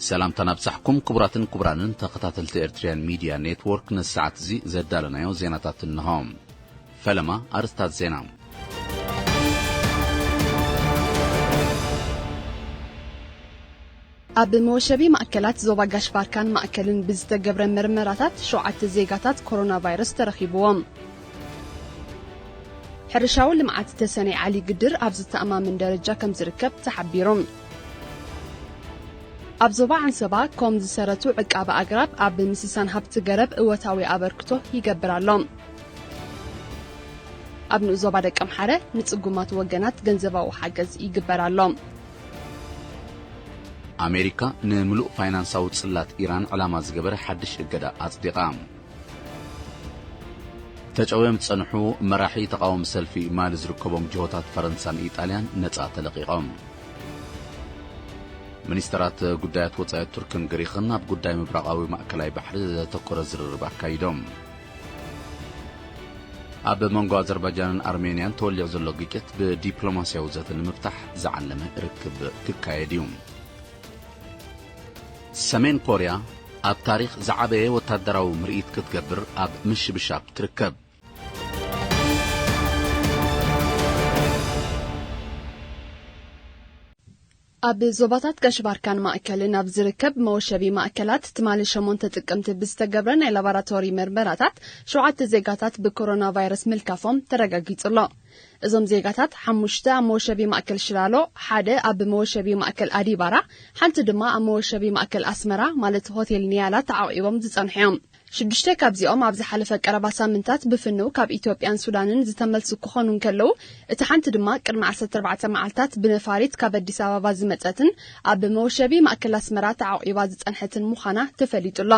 ሰላምታና ብጻሕኩም ክቡራትን ክቡራንን ተኸታተልቲ ኤርትርያን ሚድያ ኔትወርክ፣ ንሰዓት እዚ ዘዳለናዮ ዜናታት እንሆ። ፈለማ ኣርስታት ዜና። ኣብ መወሸቢ ማእከላት ዞባ ጋሽ ባርካን ማእከልን ብዝተገብረ መርመራታት ሸውዓተ ዜጋታት ኮሮና ቫይረስ ተረኺብዎም። ሕርሻዊ ልምዓት ተሰነይ ዓሊ ግድር ኣብ ዝተኣማምን ደረጃ ከም ዝርከብ ተሓቢሩ። ኣብ ዞባ ዓንሰባ ኮም ዝሰረቱ ዕቃበ ኣግራብ ኣብ ምስሳን ሃብቲ ገረብ እወታዊ ኣበርክቶ ይገብር ኣሎ። ኣብ ንኡስ ዞባ ደቀምሓረ ንጽጉማት ወገናት ገንዘባዊ ሓገዝ ይግበር ኣሎ። ኣሜሪካ ንምሉእ ፋይናንሳዊ ጽላት ኢራን ዕላማ ዝገበረ ሓድሽ እገዳ ኣጽዲቓ። ተጨውዮም ዝጸንሑ መራሒ ተቓወሚ ሰልፊ ማሊ ዝርከቦም ጅሆታት ፈረንሳን ኢጣልያን ነጻ ተለቒቖም። ሚኒስተራት ጉዳያት ወጻኢ ቱርክን ግሪኽን ኣብ ጉዳይ ምብራቓዊ ማእከላይ ባሕሪ ዘተኮረ ዝርርብ ኣካይዶም። ኣብ መንጎ ኣዘርባጃንን ኣርሜንያን ተወሊዑ ዘሎ ግጭት ብዲፕሎማስያዊ ዘተ ንምፍታሕ ዝዓለመ ርክብ ክካየድ እዩ። ሰሜን ኮርያ ኣብ ታሪኽ ዝዓበየ ወታደራዊ ምርኢት ክትገብር ኣብ ምሽብሻብ ትርከብ። ኣብ ዞባታት ጋሽ ባርካን ማእከልን ኣብ ዝርከብ መወሸቢ ማእከላት ትማሊ ሸሞንተ ጥቅምቲ ብዝተገብረ ናይ ላቦራቶሪ መርመራታት ሸውዓተ ዜጋታት ብኮሮና ቫይረስ ምልካፎም ተረጋጊጹ ኣሎ። እዞም ዜጋታት ሓሙሽተ ኣብ መወሸቢ ማእከል ሽላሎ፣ ሓደ ኣብ መወሸቢ ማእከል ኣዲባራ፣ ሓንቲ ድማ ኣብ መወሸቢ ማእከል ኣስመራ ማለት ሆቴል ኒያላ ተዓቂቦም ዝጸንሑ እዮም። ሽዱሽተ ካብዚኦም ኣብ ዝሓለፈ ቀረባ ሳምንታት ብፍንው ካብ ኢትዮጵያን ሱዳንን ዝተመልሱ ክኾኑ እንከለዉ፣ እታ ሓንቲ ድማ ቅድሚ ዓሰርተ ኣርባዕተ መዓልታት ብነፋሪት ካብ ኣዲስ ኣበባ ዝመጸትን ኣብ መወሸቢ ማእከል ኣስመራ ተዓቂባ ዝጸንሐትን ምዃና ተፈሊጡ ኣሎ።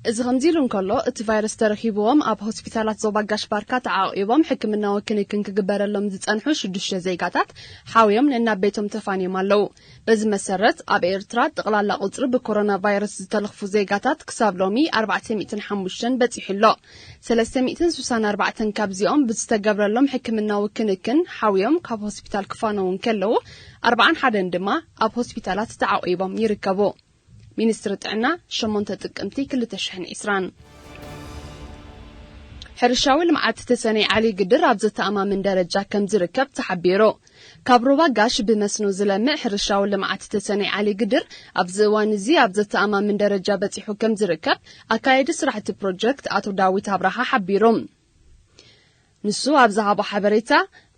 እዚ ከምዚ ኢሉ እንከሎ፣ እቲ ቫይረስ ተረኺብዎም ኣብ ሆስፒታላት ዞባ ጋሽ ባርካ ተዓቂቦም ሕክምናዊ ክንክን ክግበረሎም ዝጸንሑ ሽዱሽተ ዜጋታት ሓውዮም ነናብ ቤቶም ተፋንዮም ኣለዉ። በዚ መሰረት፣ ኣብ ኤርትራ ጠቕላላ ቁጽሪ ብኮሮና ቫይረስ ዝተለኽፉ ዜጋታት ክሳብ ሎሚ ኣርባዕተ ሚእትን ሓሙሽተን በጺሑ ኣሎ። ሰለስተ ሚእትን ስሳን ኣርባዕተን ካብዚኦም ብዝተገብረሎም ሕክምናዊ ክንክን ሓውዮም ካብ ሆስፒታል ክፋነዉ እንከለዉ፣ ኣርባዓን ሓደን ድማ ኣብ ሆስፒታላት ተዓቂቦም ይርከቡ። ሚኒስትሪ ጥዕና፣ ሸሞንተ ጥቅምቲ ክልተ ሽሕን ዕስራን። ሕርሻዊ ልምዓት ተሰነይ ዓሊ ግድር ኣብ ዘተኣማምን ደረጃ ከም ዝርከብ ተሓቢሩ። ካብ ሩባ ጋሽ ብመስኖ ዝለምዕ ሕርሻዊ ልምዓት ተሰነይ ዓሊ ግድር ኣብዚ እዋን እዚ ኣብ ዘተኣማምን ደረጃ በጺሑ ከም ዝርከብ ኣካየዲ ስራሕቲ ፕሮጀክት ኣቶ ዳዊት ኣብርሃ ሓቢሩ። ንሱ ኣብ ዝሃቦ ሓበሬታ፣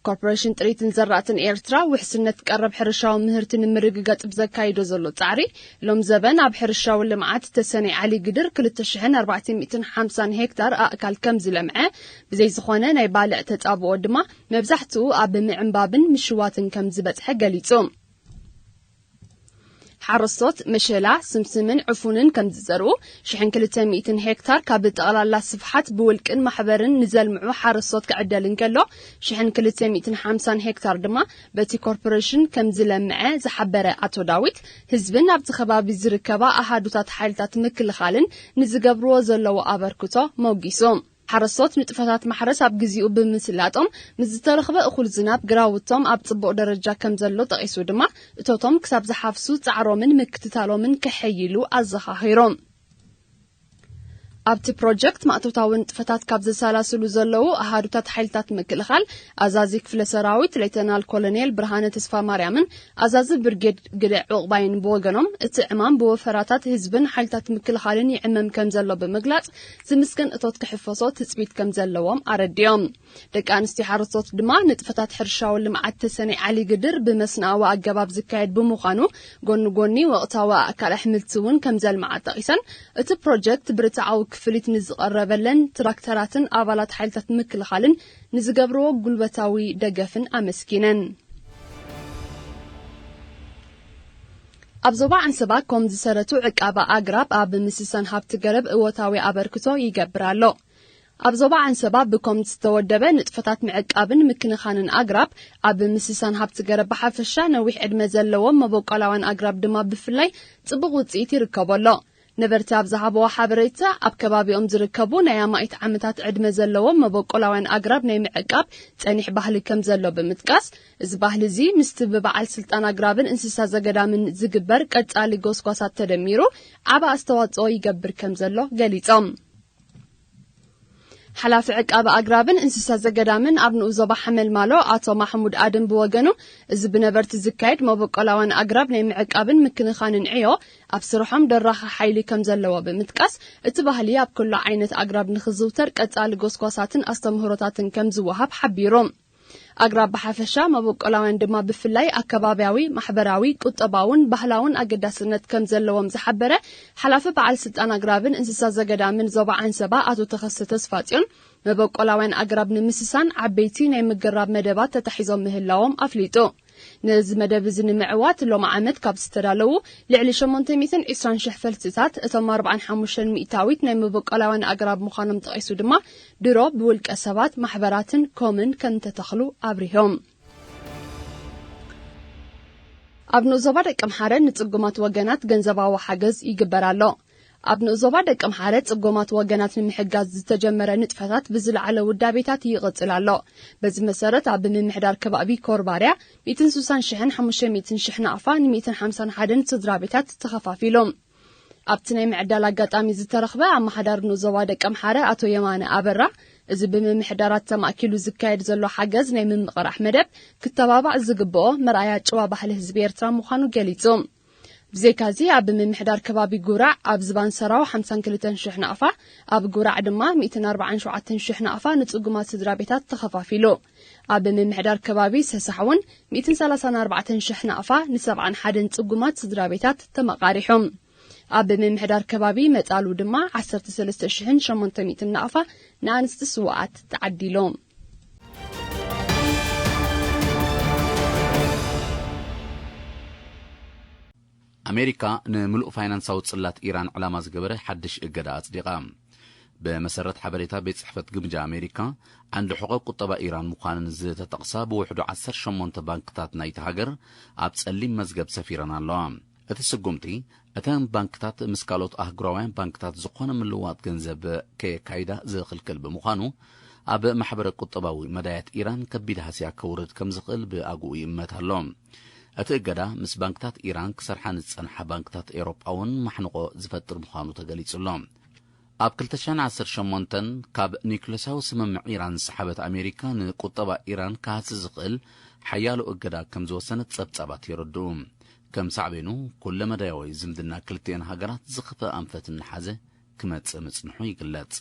ኮርፖሬሽን ጥሪትን ዘራእትን ኤርትራ ውሕስነት ቀረብ ሕርሻዊ ምህርቲ ንምርግጋጽ ብዘካይዶ ዘሎ ጻዕሪ፣ ሎም ዘበን ኣብ ሕርሻዊ ልምዓት ተሰነይ ዓሊ ግድር ክልተ ሽሕን ኣርባዕተ ሚእትን ሓምሳን ሄክታር ኣእካል ከም ዝለምዐ፣ ብዘይ ዝኾነ ናይ ባልዕ ተጻብኦ ድማ መብዛሕትኡ ኣብ ምዕንባብን ምሽዋትን ከም ዝበጽሐ ገሊጹ። ሓረስቶት መሸላ፣ ስምስምን ዕፉንን ከም ዝዘርኡ፣ ሽሕን ክልተ ሚእትን ሄክታር ካብ ጠቕላላ ስፍሓት ብውልቅን ማሕበርን ንዘልምዑ ሓረስቶት ክዕደል እንከሎ፣ ሽሕን ክልተ ሚእትን ሓምሳን ሄክታር ድማ በቲ ኮርፖሬሽን ከም ዝለምዐ ዝሓበረ ኣቶ ዳዊት፣ ህዝብን ኣብቲ ከባቢ ዝርከባ ኣሃዱታት ሓይልታት ምክልኻልን ንዝገብርዎ ዘለዎ ኣበርክቶ መጒሱ። ሓረስቶት ንጥፈታት ማሕረስ ኣብ ግዜኡ ብምስላጦም፣ ምስ ዝተረኽበ እኹል ዝናብ ግራውቶም ኣብ ጽቡቕ ደረጃ ከም ዘሎ ጠቒሱ ድማ፣ እቶቶም ክሳብ ዝሓፍሱ ጻዕሮምን ምክትታሎምን ከሐይሉ ኣዘኻኺሩ። ኣብቲ ፕሮጀክት ማእቶታዊ ንጥፈታት ካብ ዘሰላስሉ ዘለዉ ኣሃዱታት ሓይልታት ምክልኻል፣ ኣዛዚ ክፍለ ሰራዊት ሌተናል ኮሎኔል ብርሃነ ተስፋማርያምን ኣዛዚ ብርጌድ ግደ ዑቕባይን ብወገኖም፣ እቲ ዕማም ብወፈራታት ህዝብን ሓይልታት ምክልኻልን ይዕመም ከም ዘሎ ብምግላጽ፣ ዝምስገን እቶት ክሕፈሶ ትጽቢት ከም ዘለዎም ኣረዲኦም። ደቂ ኣንስትዮ ሓረስቶት ድማ ንጥፈታት ሕርሻዊ ልምዓት ተሰነይ ዓሊ ግድር ብመስናኣዊ ኣገባብ ዝካየድ ብምዃኑ፣ ጎኒ ጎኒ ወቕታዊ ኣእካል ኣሕምልቲ እውን ከም ዘልምዓ ጠቒሰን፣ እቲ ፕሮጀክት ብርትዓዊ ክፍሊት ንዝቐረበለን ትራክተራትን ኣባላት ሓይልታት ምክልኻልን ንዝገብርዎ ጉልበታዊ ደገፍን ኣመስጊነን። ኣብ ዞባ ዓንሰባ ኮም ዝሰረቱ ዕቃባ ኣግራብ ኣብ ምስሳን ሃብቲ ገረብ እወታዊ ኣበርክቶ ይገብር ኣሎ። ኣብ ዞባ ዓንሰባ ብኮም ዝተወደበ ንጥፈታት ምዕቃብን ምክንኻንን ኣግራብ ኣብ ምስሳን ሃብቲ ገረብ ብሓፈሻ ነዊሕ ዕድመ ዘለዎም መበቆላውያን ኣግራብ ድማ ብፍላይ ጽቡቕ ውጽኢት ይርከቦ ኣሎ። ነበርቲ ኣብ ዝሃብዎ ሓበሬታ፣ ኣብ ከባቢኦም ዝርከቡ ናይ ኣማኢት ዓመታት ዕድመ ዘለዎም መበቆላውያን ኣግራብ ናይ ምዕቃብ ጸኒሕ ባህሊ ከም ዘሎ ብምጥቃስ፣ እዚ ባህሊ እዚ ምስቲ ብበዓል ስልጣን ኣግራብን እንስሳ ዘገዳምን ዝግበር ቀጻሊ ጎስጓሳት ተደሚሩ ዓቢ ኣስተዋጽኦ ይገብር ከም ዘሎ ገሊጾም። ሓላፊ ዕቃበ ኣግራብን እንስሳ ዘገዳምን ኣብ ንኡስ ዞባ ሓመልማሎ ኣቶ ማሕሙድ ኣድም ብወገኑ፣ እዚ ብነበርቲ ዝካየድ መበቆላውያን ኣግራብ ናይ ምዕቃብን ምክንኻንን ዕዮ ኣብ ስርሖም ደራኺ ሓይሊ ከም ዘለዎ ብምጥቃስ፣ እቲ ባህሊ ኣብ ኩሉ ዓይነት ኣግራብ ንኽዝውተር ቀጻሊ ጎስጓሳትን ኣስተምህሮታትን ከም ዝወሃብ ሓቢሩ። ኣግራብ ብሓፈሻ፣ መበቆላውያን ድማ ብፍላይ ኣከባብያዊ፣ ማሕበራዊ፣ ቁጠባውን ባህላውን ኣገዳስነት ከም ዘለዎም ዝሓበረ ሓላፊ በዓል ስልጣን ኣግራብን እንስሳ ዘገዳምን ዞባ ዓንሰባ ኣቶ ተኸስተ ተስፋጽዮን፣ መበቆላውያን ኣግራብ ንምስሳን ዓበይቲ ናይ ምግራብ መደባት ተታሒዞም ምህላዎም ኣፍሊጡ። ነዚ መደብ እዚ ንምዕዋት ሎም ዓመት ካብ ዝተዳለዉ ልዕሊ ሸሞንተ ሚእትን ዕስራን ሽሕ ፈልስታት፣ እቶም ኣርባዓን ሓሙሽተን ሚእታዊት ናይ መበቆላውያን ኣግራብ ምዃኖም ጠቒሱ ድማ፣ ድሮ ብውልቀ ሰባት፣ ማሕበራትን ኮምን ከም ተተኽሉ ኣብሪሆም። ኣብ ንኡስ ዞባ ደቀምሓረ ንጽጉማት ወገናት ገንዘባዊ ሓገዝ ይግበር ኣሎ። ኣብ ንኡስ ዞባ ደቀምሓረ ጽጉማት ወገናት ንምሕጋዝ ዝተጀመረ ንጥፈታት ብዝለዓለ ውዳቤታት ይቕጽል ኣሎ። በዚ መሰረት፣ ኣብ ምምሕዳር ከባቢ ኮርባርያ ሚእትን ስሳን ሽሕን ሓሙሽተ ሚእትን ሽሕ ናቕፋ ንሚእትን ሓምሳን ሓደን ስድራ ቤታት ተኸፋፊሉ። ኣብቲ ናይ ምዕዳል ኣጋጣሚ ዝተረኽበ ኣመሓዳሪ ንኡስ ዞባ ደቀምሓረ ኣቶ የማነ ኣበራ፣ እዚ ብምምሕዳራት ተማእኪሉ ዝካየድ ዘሎ ሓገዝ ናይ ምምቕራሕ መደብ ክተባባዕ ዝግብኦ መርኣያ ጭዋ ባህሊ ህዝቢ ኤርትራ ምዃኑ ገሊጹ። ብዘይካዚ፣ ኣብ ምምሕዳር ከባቢ ጉራዕ ኣብ ዝባን ሰራው ሓምሳን ክልተን ሽሕ ናቕፋ፣ ኣብ ጉራዕ ድማ ሚእትን ኣርባዓን ሸውዓተን ሽሕ ናቕፋ ንጽጉማት ስድራ ቤታት ተኸፋፊሉ። ኣብ ምምሕዳር ከባቢ ሰሳሕ እውን ሚእትን ሰላሳን ኣርባዕተን ሽሕ ናቕፋ ንሰብዓን ሓደን ጽጉማት ስድራ ቤታት ተመቓሪሑ። ኣብ ምምሕዳር ከባቢ መጻሉ ድማ ዓሰርተ ሰለስተ ሽሕን ሸሞንተ ሚእትን ናቕፋ ንኣንስቲ ስውኣት ተዓዲሉ። ኣሜሪካ ንምሉእ ፋይናንሳዊ ጽላት ኢራን ዕላማ ዝገበረ ሓድሽ እገዳ ኣጽዲቓ። ብመሰረት ሓበሬታ ቤት ጽሕፈት ግምጃ ኣሜሪካ፣ ዓንዲ ሕቖ ቁጠባ ኢራን ምዃነን ዝተጠቕሳ ብውሕዱ ዓሰርተ ሸሞንተ ባንክታት ናይቲ ሃገር ኣብ ጸሊም መዝገብ ሰፊረን ኣለዋ። እቲ ስጉምቲ፣ እተን ባንክታት ምስ ካልኦት ኣህጉራውያን ባንክታት ዝኾነ ምልውዋጥ ገንዘብ ከየካይዳ ዝኽልክል ብምዃኑ፣ ኣብ ማሕበረ ቁጠባዊ መዳያት ኢራን ከቢድ ሃስያ ከውርድ ከም ዝኽእል ብኣግኡ ይእመት ኣሎ። እቲ እገዳ፣ ምስ ባንክታት ኢራን ክሰርሓ ንዝጸንሓ ባንክታት ኤውሮጳ እውን ማሕንቖ ዝፈጥር ምዃኑ ተገሊጹ ኣሎ። ኣብ ክልተ ሽሕን ዓሰርተ ሸሞንተን ካብ ኒውክለሳዊ ስምምዕ ኢራን ዝሰሓበት ኣሜሪካ፣ ንቁጠባ ኢራን ክሃሲ ዝኽእል ሓያሎ እገዳ ከም ዝወሰነት ጸብጻባት የረድኡ። ከም ሳዕቤኑ፣ ኩለ መዳያዊ ዝምድና ክልቲኤን ሃገራት ዝኸፍአ ኣንፈት እናሓዘ ክመጽእ ምጽንሑ ይግለጽ።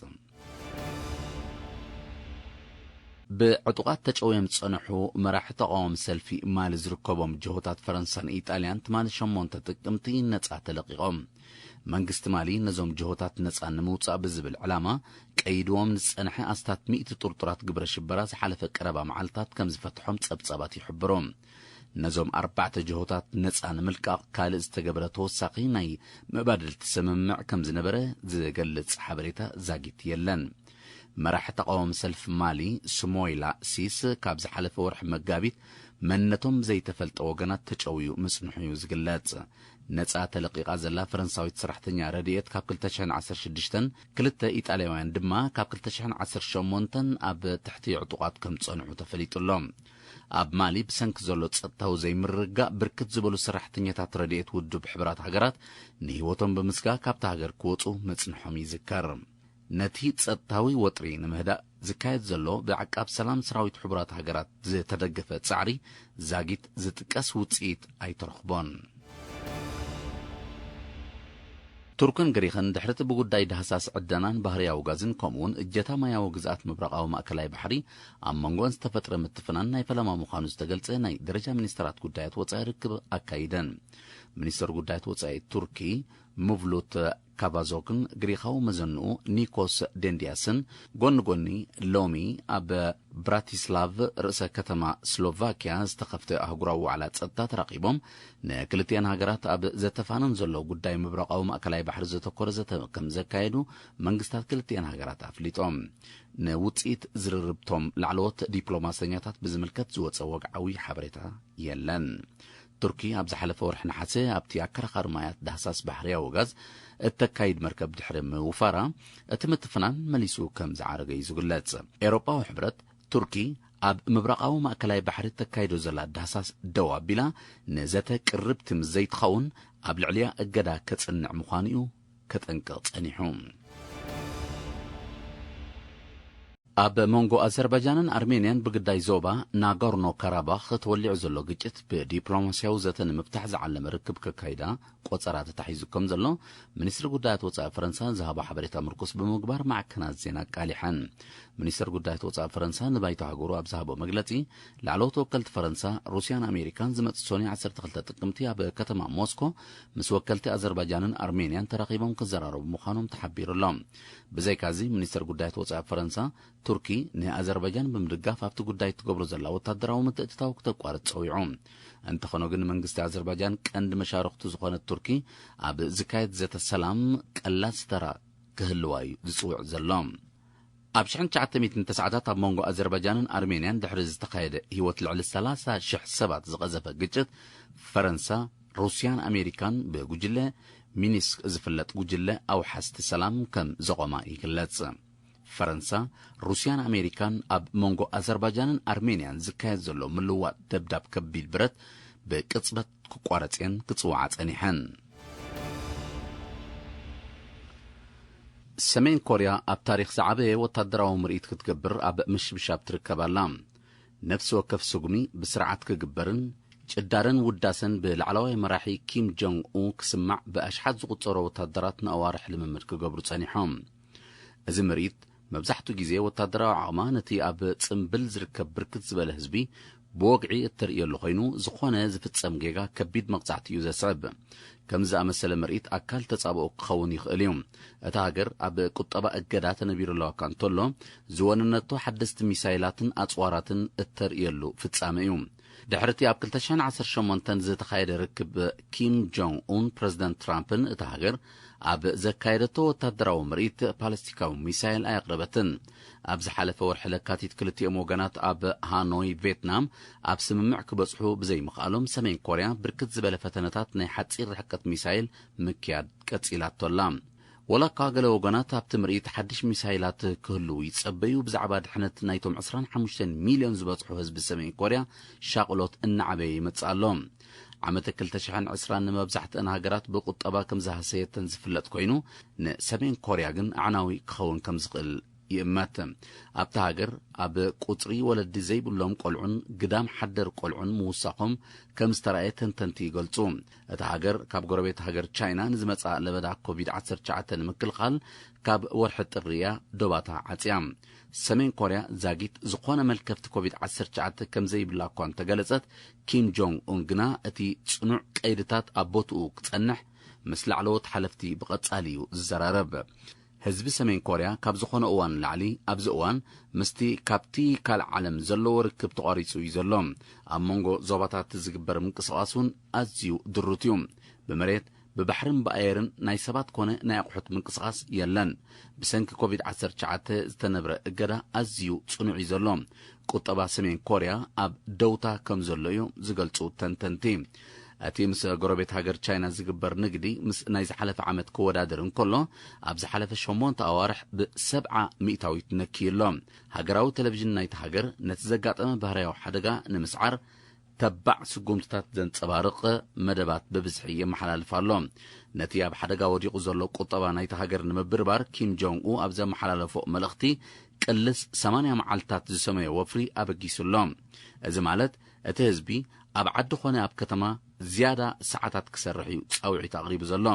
ብዕጡቓት ተጨውዮም ዝጸንሑ መራሒ ተቓዋሚ ሰልፊ ማሊ ዝርከቦም ጅሆታት ፈረንሳን ኢጣልያን ትማሊ ሸሞንተ ጥቅምቲ ነጻ ተለቒቖም። መንግስቲ ማሊ ነዞም ጅሆታት ነጻ ንምውጻእ ብዝብል ዕላማ ቀይድዎም ንዝጸንሐ ኣስታት ሚእቲ ጥርጡራት ግብረ ሽበራ ዝሓለፈ ቀረባ መዓልታት ከም ዝፈትሖም ጸብጻባት ይሕብሩ። ነዞም ኣርባዕተ ጅሆታት ነጻ ንምልቃቕ ካልእ ዝተገብረ ተወሳኺ ናይ መባድልቲ ስምምዕ ከም ዝነበረ ዝገልጽ ሓበሬታ ዛጊት የለን። መራሒ ተቓዋሚ ሰልፊ ማሊ ስሞይላ ሲስ ካብ ዝሓለፈ ወርሒ መጋቢት መንነቶም ዘይተፈልጠ ወገናት ተጨውዩ ምጽንሑ እዩ ዝግለጽ። ነጻ ተለቂቓ ዘላ ፈረንሳዊት ሰራሕተኛ ረድኤት ካብ ክልተ ሽሕን ዓሰርተ ሽዱሽተን፣ ክልተ ኢጣልያውያን ድማ ካብ ክልተ ሽሕን ዓሰርተ ሸሞንተን ኣብ ትሕቲ ዕጡቓት ከም ዝጸንሑ ተፈሊጡ ኣሎ። ኣብ ማሊ ብሰንኪ ዘሎ ጸጥታዊ ዘይምርግጋእ ብርክት ዝበሉ ሰራሕተኛታት ረድኤት ውድብ ሕቡራት ሃገራት ንህይወቶም ብምስጋእ ካብታ ሃገር ክወጹ ምጽንሖም ይዝከር። ነቲ ጸጥታዊ ወጥሪ ንምህዳእ ዝካየድ ዘሎ ብዓቃብ ሰላም ሰራዊት ሕቡራት ሃገራት ዝተደገፈ ጻዕሪ ዛጊት ዝጥቀስ ውጽኢት ኣይተረኽቦን። ቱርክን ግሪኽን ድሕሪ እቲ ብጉዳይ ዳህሳስ ዕደናን ባህርያዊ ጋዝን ከምኡውን እጀታ ማያዊ ግዝኣት ምብራቓዊ ማእከላይ ባሕሪ ኣብ መንጎን ዝተፈጥረ ምትፍናን ናይ ፈለማ ምዃኑ ዝተገልጸ ናይ ደረጃ ሚኒስተራት ጉዳያት ወጻኢ ርክብ ኣካይደን። ሚኒስተር ጉዳያት ወጻኢ ቱርኪ ሙቭሉት ካቫዞክን ግሪኻዊ መዘንኡ ኒኮስ ደንድያስን ጎኒ ጎኒ ሎሚ ኣብ ብራቲስላቭ ርእሰ ከተማ ስሎቫኪያ ዝተኸፍተ ኣህጉራዊ ዋዕላ ጸጥታ ተራኺቦም ንክልቲኤን ሃገራት ኣብ ዘተፋነን ዘሎ ጉዳይ ምብራቓዊ ማእከላይ ባሕሪ ዘተኮረ ዘተ ከም ዘካየዱ መንግስታት ክልቲኤን ሃገራት ኣፍሊጦም። ንውጽኢት ዝርርብቶም ላዕለዎት ዲፕሎማሰኛታት ብዝምልከት ዝወጸ ወግዓዊ ሓበሬታ የለን። ቱርኪ ኣብ ዝሓለፈ ወርሒ ነሓሰ ኣብቲ ኣከራኻሪ ማያት ዳህሳስ ባሕርያዊ ጋዝ እተካይድ መርከብ ድሕሪ ምውፋራ፣ እቲ ምትፍናን መሊሱ ከም ዝዓረገ እዩ ዝግለጽ። ኤውሮጳዊ ሕብረት፣ ቱርኪ ኣብ ምብራቓዊ ማእከላይ ባሕሪ እተካይዶ ዘላ ዳህሳስ ደው ኣቢላ፣ ንዘተ ቅርብቲ ምስ ዘይትኸውን ኣብ ልዕሊያ እገዳ ከጽንዕ ምዃኑ እዩ ከጠንቅቕ ጸኒሑ። ኣብ መንጎ ኣዘርባይጃንን ኣርሜንያን ብግዳይ ዞባ ናጎርኖ ካራባኽ ተወሊዑ ዘሎ ግጭት ብዲፕሎማስያዊ ዘተ ንምፍታሕ ዝዓለመ ርክብ ከካይዳ ቆጸራ ተታሒዙ ከም ዘሎ ሚኒስትሪ ጉዳያት ወጻኢ ፈረንሳ ዝሃቦ ሓበሬታ ምርኩስ ብምግባር ማዕከናት ዜና ኣቃሊሐን። ሚኒስትር ጉዳያት ወጻኢ ፈረንሳ ንባይቶ ሃገሩ ኣብ ዝሃቦ መግለጺ፣ ላዕለዎት ወከልቲ ፈረንሳ፣ ሩስያን ኣሜሪካን ዝመጽእ ሶኒ ዓሰርተ ክልተ ጥቅምቲ ኣብ ከተማ ሞስኮ ምስ ወከልቲ ኣዘርባይጃንን ኣርሜንያን ተራኺቦም ክዘራረቡ ምዃኖም ተሓቢሩ ኣሎ። ብዘይካዚ፣ ሚኒስትር ጉዳያት ወጻኢ ፈረንሳ፣ ቱርኪ ንኣዘርባይጃን ብምድጋፍ ኣብቲ ጉዳይ እትገብሮ ዘላ ወታደራዊ ምትእትታው ክተቋርጽ ጸዊዑ። እንተኾነ ግን፣ መንግስቲ ኣዘርባይጃን ቀንዲ መሻርኽቱ ዝኾነት ቱርኪ ኣብ ዝካየድ ዘተ ሰላም ቀላሲ ተራ ክህልዋ እዩ ዝጽውዕ ዘሎ። ኣብ ሽሕን ትሽዓተ ሚእትን ተስዓታት ኣብ መንጎ ኣዘርባይጃንን ኣርሜንያን ድሕሪ ዝተኻየደ ህይወት ልዕሊ ሰላሳ ሽሕ ሰባት ዝቐዘፈ ግጭት፣ ፈረንሳ፣ ሩስያን ኣሜሪካን ብጉጅለ ሚኒስክ ዝፍለጥ ጉጅለ ኣውሓስቲ ሰላም ከም ዘቖማ ይግለጽ። ፈረንሳ፣ ሩስያን ኣሜሪካን ኣብ መንጎ ኣዘርባይጃንን ኣርሜንያን ዝካየድ ዘሎ ምልውዋጥ ደብዳብ ከቢድ ብረት ብቅጽበት ክቋረጽ እየን ክጽውዓ ጸኒሐን። ሰሜን ኮርያ ኣብ ታሪኽ ዝዓበየ ወታደራዊ ምርኢት ክትገብር ኣብ ምሽብሻብ ትርከብ ኣላ። ነፍሲ ወከፍ ስጉሚ ብስርዓት ክግበርን ጭዳርን ውዳሰን ብላዕለዋይ መራሒ ኪም ጆንግ ኡ ክስማዕ ብኣሽሓት ዝቑጸሩ ወታደራት ንኣዋርሕ ልምምድ ክገብሩ ጸኒሖም። እዚ ምርኢት መብዛሕትኡ ግዜ ወታደራዊ ዓቕማ ነቲ ኣብ ጽምብል ዝርከብ ብርክት ዝበለ ህዝቢ ብወግዒ እተርእየሉ ኮይኑ፣ ዝኾነ ዝፍጸም ጌጋ ከቢድ መቕጻዕቲ እዩ ዘስዕብ። ከምዚ ዝኣመሰለ ምርኢት ኣካል ተጻብኦ ክኸውን ይኽእል እዩ። እታ ሃገር ኣብ ቁጠባ እገዳ ተነቢሩ ኣለዋ እኳ እንተሎ፣ ዝወነነቶ ሓደስቲ ሚሳይላትን ኣጽዋራትን እተርእየሉ ፍጻመ እዩ። ድሕሪ እቲ ኣብ ክልተ ሽሕን ዓሰርተ ሸሞንተን ዝተኻየደ ርክብ ኪም ጆንግ ኡን ፕረዚደንት ትራምፕን እታ ሃገር ኣብ ዘካየደቶ ወታደራዊ ምርኢት ባለስቲካዊ ሚሳይል ኣየቕረበትን። ኣብ ዝሓለፈ ወርሒ ለካቲት ክልቲኦም ወገናት ኣብ ሃኖይ ቬትናም ኣብ ስምምዕ ክበጽሑ ብዘይምኽኣሎም ሰሜን ኮርያ ብርክት ዝበለ ፈተነታት ናይ ሓጺር ርሕቀት ሚሳይል ምክያድ ቀጺላቶ ኣላ። ወላ እኳ ገለ ወገናት ኣብቲ ምርኢት ሓድሽ ሚሳይላት ክህልዉ ይጸበዩ፣ ብዛዕባ ድሕነት ናይቶም ዕስራን ሓሙሽተን ሚልዮን ዝበጽሑ ህዝቢ ሰሜን ኮርያ ሻቕሎት እናዓበየ ይመጽእ ኣሎ። ዓመተ ክልተ ሽሕን ዕስራን ንመብዛሕትአን ሃገራት ብቁጠባ ከም ዝሃሰየተን ዝፍለጥ ኮይኑ፣ ንሰሜን ኮርያ ግን ኣዕናዊ ክኸውን ከም ዝኽእል ይእመት። ኣብታ ሃገር ኣብ ቁጽሪ ወለዲ ዘይብሎም ቆልዑን ግዳም ሓደር ቆልዑን ምውሳኾም ከም ዝተራእየ ተንተንቲ ይገልጹ። እታ ሃገር ካብ ጎረቤት ሃገር ቻይና ንዝመጽኣ ለበዳ ኮቪድ ዓሰርተ ትሽዓተ ንምክልኻል ካብ ወርሒ ጥሪ እያ ዶባታ ዓጽያ። ሰሜን ኮርያ ዛጊት ዝኾነ መልከፍቲ ኮቪድ ዓሰርተ ትሽዓተ ከም ዘይብላ እኳ እንተገለጸት፣ ኪም ጆንግ ኡን ግና እቲ ጽኑዕ ቀይድታት ኣብ ቦትኡ ክጸንሕ ምስ ላዕለዎት ሓለፍቲ ብቐጻሊ እዩ ዝዘራረብ። ህዝቢ ሰሜን ኮርያ ካብ ዝኾነ እዋን ንላዕሊ ኣብዚ እዋን ምስቲ ካብቲ ካልእ ዓለም ዘለዎ ርክብ ተቋሪጹ እዩ ዘሎ። ኣብ መንጎ ዞባታት ዝግበር ምንቅስቓስ እውን ኣዝዩ ድሩት እዩ። ብመሬት፣ ብባሕርን ብኣየርን ናይ ሰባት ኮነ ናይ ኣቑሑት ምንቅስቓስ የለን። ብሰንኪ ኮቪድ ዓሰርተ ትሽዓተ ዝተነብረ እገዳ ኣዝዩ ጽኑዕ እዩ ዘሎ። ቁጠባ ሰሜን ኮርያ ኣብ ደውታ ከም ዘሎ እዩ ዝገልጹ ተንተንቲ። እቲ ምስ ጎረቤት ሃገር ቻይና ዝግበር ንግዲ ምስ ናይ ዝሓለፈ ዓመት ክወዳደር እንከሎ፣ ኣብ ዝሓለፈ ሸሞንተ ኣዋርሕ ብሰብዓ ሚእታዊት ነክዩ ኣሎ። ሃገራዊ ቴሌቪዥን ናይቲ ሃገር ነቲ ዘጋጠመ ባህርያዊ ሓደጋ ንምስዓር ተባዕ ስጉምትታት ዘንጸባርቕ መደባት ብብዝሒ የመሓላልፍ ኣሎ። ነቲ ኣብ ሓደጋ ወዲቑ ዘሎ ቁጠባ ናይቲ ሃገር ንምብርባር ኪም ጆንግ ኡ ኣብ ዘመሓላለፎ መልእኽቲ ቅልስ ሰማንያ መዓልትታት ዝሰመዮ ወፍሪ ኣበጊሱ ኣሎ። እዚ ማለት እቲ ህዝቢ ኣብ ዓዲ ኾነ ኣብ ከተማ ዝያዳ ሰዓታት ክሰርሕ እዩ ጻውዒት ኣቕሪቡ ዘሎ።